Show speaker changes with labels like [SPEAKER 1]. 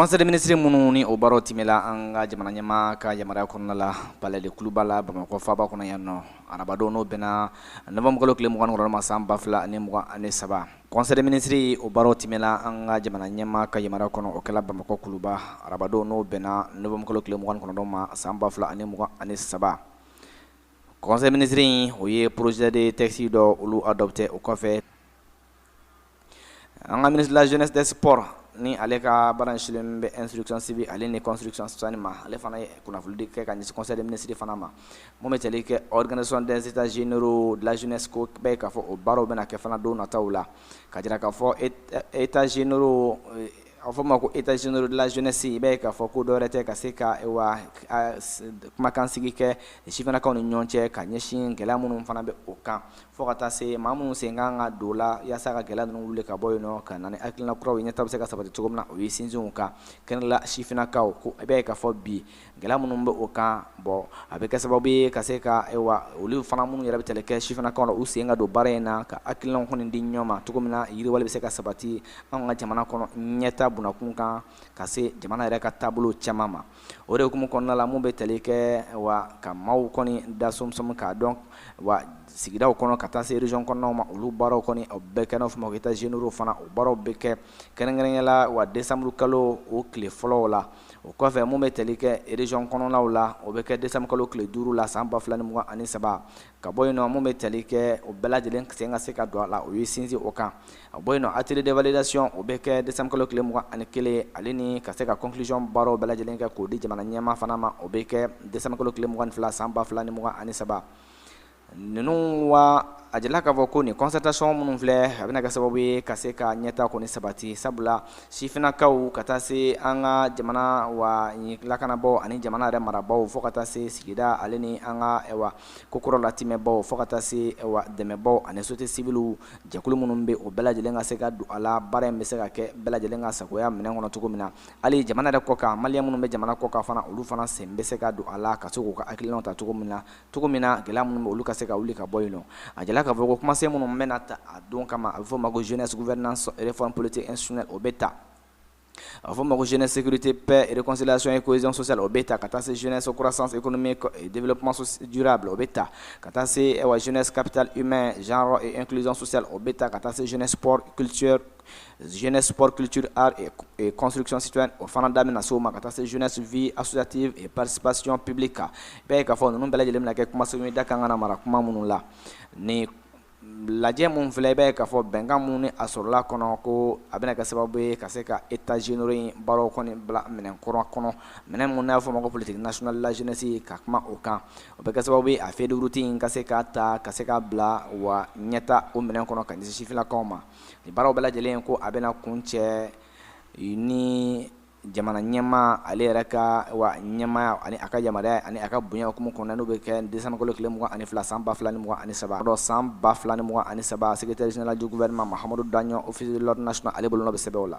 [SPEAKER 1] Conseil des ministres minnu ni o baaraw tɛmɛla an ka jamana ɲɛmaa ka yamaruya kɔnɔna la, Palais de Kuluba la, Bamakɔ faaba kɔnɔ yan nɔ, arabadon n'o bɛnna novembre kalo tile 29 ma san 2023, conseil des ministres o baaraw tɛmɛla an ka jamana ɲɛmaa ka yamaruya kɔnɔ. O kɛla Bamakɔ Kuluba arabadon n'o bɛnna novembre kalo tile 29 ma san 2023. Conseil des ministres in, o ye projet de texte dɔ olu adopté. O kɔfɛ, an ka ministre de la Jeunesse, des Sports, ni ale ka baara ɲɛsinnen bɛ instruction civique ale ni construction citoyenne ma, ale fana ye kunnafoni kɛ ka ɲɛsin conseil des ministres fana ma mun bɛ tali kɛ organisation des États généraux de la jeunesse. Ko bɛɛ k'a fɔ o baaraw bɛna kɛ fana don nataw la, ka jira k'a fɔ États généraux, a fɔ ma ko États généraux de la jeunesse, i b'a ye k'a fɔ ko dɔwɛrɛ tɛ ka se ka wa kumakan sigi kɛ sifinnakaw ni ɲɔgɔn cɛ ka ɲɛsin gɛlɛya minnu fana bɛ o kan, fo ka taa se maa minnu sen kan ka don la yaasa ka gɛlɛya ninnu wuli ka bɔ yen nɔ, ka na ni hakilina kuraw ye, ɲɛtaa bɛ se ka sabati cogo min na. O ye sinsin kan kɛnɛla sifinnakaw ko i b'a ye k'a fɔ bi gɛlɛya minnu bɛ o kan bɔn, a bɛ kɛ sababu ye ka se ka wa olu fana minnu yɛrɛ bɛ tali kɛ sifinnakaw la, u sen ka don baara in na ka hakilinaw kɔni di ɲɔgɔn ma cogo min na yiriwale bɛ se ka sabati anw ka jamana kɔnɔ, ɲɛta bunakun kan, ka se jamana yɛrɛ ka taabolo caman ma. O de hukumu kɔnɔna la, mun bɛ tali kɛ wa ka maaw kɔni da sɔmisɔmi k'a dɔn wa sigidaw kɔnɔ ka taa se région kɔnɔnaw ma, olu baaraw kɔni o bɛɛ kɛ, n'a fɔ ma ko États généraux fana, o baaraw bɛ kɛ kɛrɛnkɛrɛnnenya la wa décembre kalo o tile fɔlɔw la. O kɔfɛ, mun bɛ tali kɛ région kɔnɔnaw la, o bɛ kɛ décembre kalo tile 5 la san 2023. Ka bɔ yen nɔ, mun bɛ tali kɛ o bɛɛ lajɛlen sen ka se ka don a la, o ye sinsin o kan. A bɔ yen nɔ, atelier de validation, o bɛ kɛ décembre kalo tile 21, ale ni ka se ka conclusion baaraw bɛɛ lajɛlen kɛ k'o di jamana ɲɛmaa fana ma, o bɛ kɛ décembre kalo tile 22 san 2023. Ninnu wa a jirala k'a fɔ ko nin concertation minnu filɛ, a bɛna kɛ sababu ye ka se ka ɲɛta kɔni sabati, sabula sifinnakaw ka taa se an ka jamana wa lakanabaaw ani jamana yɛrɛ marabaaw, fo ka taa se sigida ale ni an ka wa kokɔrɔ latimɛbaw, fo ka taa se wa dɛmɛbaw ani société civile jɛkulu minnu bɛ, o bɛɛ lajɛlen ka se ka don a la. Baara in bɛ se ka kɛ bɛɛ lajɛlen ka sagoya minɛn kɔnɔ cogo min na, hali jamana yɛrɛ kɔ kan, Malien minnu bɛ jamana kɔ kan fana, olu fana sen bɛ se ka don a la ka se k'u ka hakilinaw ta cogo min na gɛlɛya minnu bɛ, olu ka se ka wuli ka bɔ yen nɔ. A jirala k'a fɔ ko kumasen minnu bɛna ta a don kama, a bɛ fɔ o ma ko jeunesse, gouvernance, réforme politique institutionnelle, o bɛ ta. A bɛ fɔ o ma ko jeunesse, sécurité, paix, réconciliation et cohésion sociale, o bɛ ta. Ka taa se jeunesse, croissance économique et développement durable, o bɛ ta. Ka taa se wa jeunesse, capital humain, genre et inclusion sociale, o bɛ ta. Ka taa se jeunesse, sport, culture, art et construction citoyenne, o fana da bɛna se o ma. Ka taa se jeunesse, vie associative et participation publique. I b'a ye k'a fɔ ninnu bɛɛ lajɛlen bɛna kɛ kumasenw ye da kan ka na mara kuma minnu la. Ni lajɛ mun filɛ, i b'a ye k'a fɔ bɛnkan mun ni a sɔrɔla kɔnɔ ko a bɛna kɛ sababu ye ka se ka États généraux in baaraw kɔni bila minɛn kɔrɔ kɔnɔ, minɛn mun n'a fɔ ma ko politique nationale de la jeunesse, ka kuma o kan, o bɛ kɛ sababu ye a feuille de route in ka se ka ta ka se ka bila wa ɲɛta o minɛn kɔnɔ ka ɲɛsin sifinnakaw ma. Nin baaraw bɛɛ lajɛlen ko a bɛna kun cɛ ni jamana ɲɛmaa ale yɛrɛ ka wa ɲɛmaaya ani a ka yamaruya ani a ka bonya hukumu kɔnɔna, n'o bɛ kɛ décembre kalo tile 22 san 2023 dɔ san 2023. Secrétaire général du gouvernement, Mahamadou Daɲɔ, officier de l'ordre national, ale bolonɔ bɛ sɛbɛn o la.